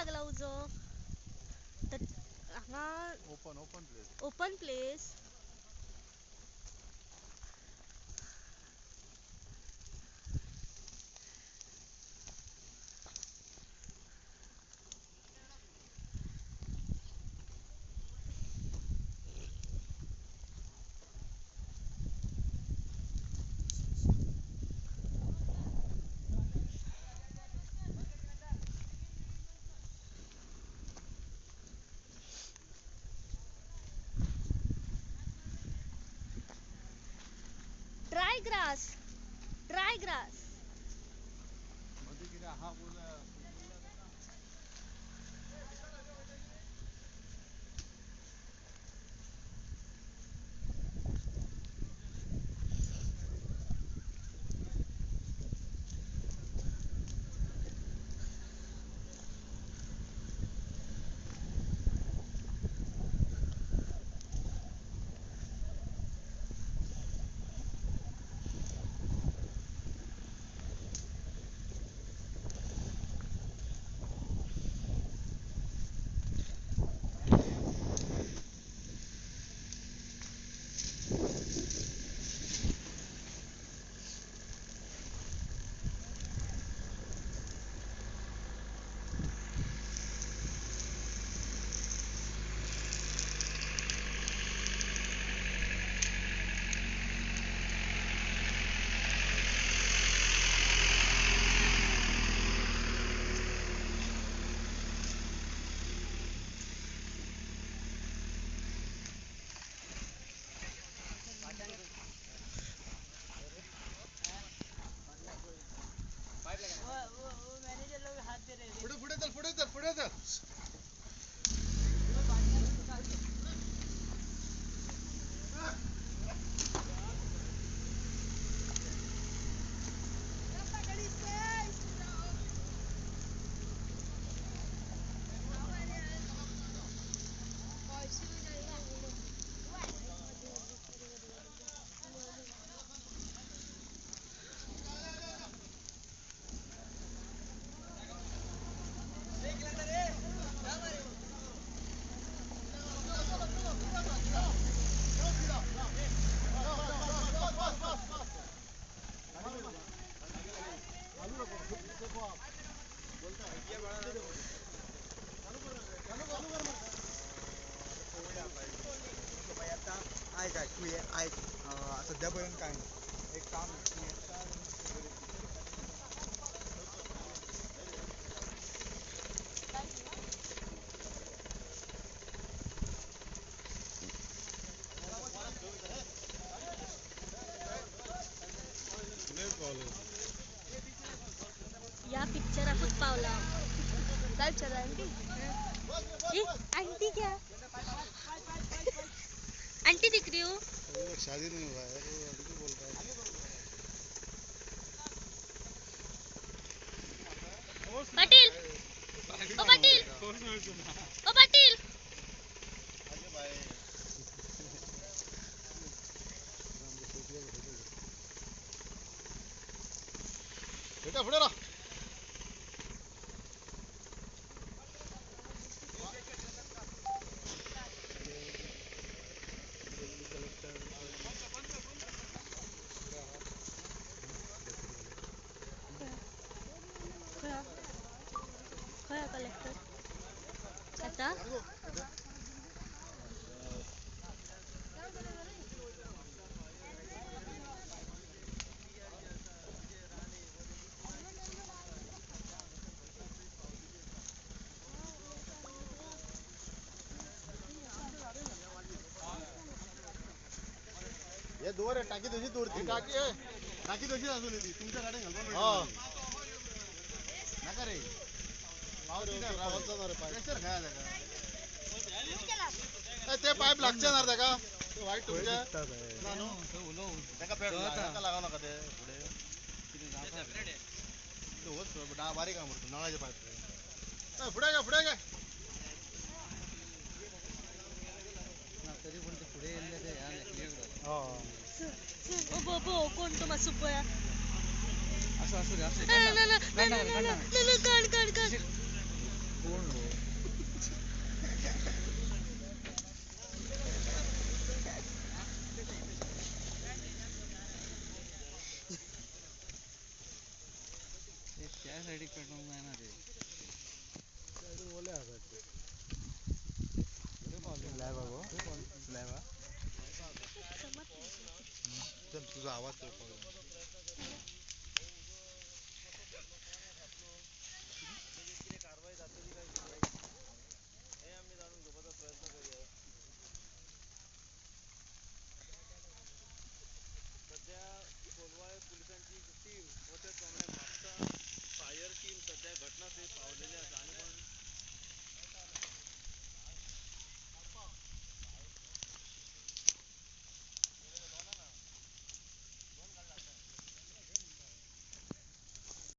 लागला उजो? हांगा open open place. Open place. Dry grass, dry grass. पुढे चल, पुढे चल, पुढे चल. आयक आयक तूं आयक सद्या पर्यंत कांय ना एक काम. या पिक्चराकूच पावला. काय पिक्चर? आंटी. ए आंटी क्या आंटी दिख रही हो? शादी नहीं हुआ है तो आंटी बोल रहा है. पाटील, ओ पाटील, ओ पाटील. बेटा पुढे राहा. खंय कलेक्टर आता? हे दोर आहे, टाकी तशी दोरती. टाकी आहे, टाकी तशीच अजून ती तुमच्या गाडीत घालून. हो नका रे, प्रेशर खाया ताका. ते पायप लागचे ना ताका, ते वायट तुमच्या ना न्हू ताका ताका लागो नाका. ते फुडें ते होच बारीक आहा मरे, नळाचे पायप. फुडें गे, फुडें गे. तरी पण ते फुडें येयल्ले ते ह्या. ओ बाबा, कोण तो मातसो पळया. आसूं आसूं रे, आसूं. ना ना ना ना ना ना, काड काड काड. कोण गो? त्या सायडीक पेटोवंक जायना रे. ओले आसात ते. स्लॅब गो, स्लॅब. समज नाही. चल, तुझा आवाज चोवपाक जाय.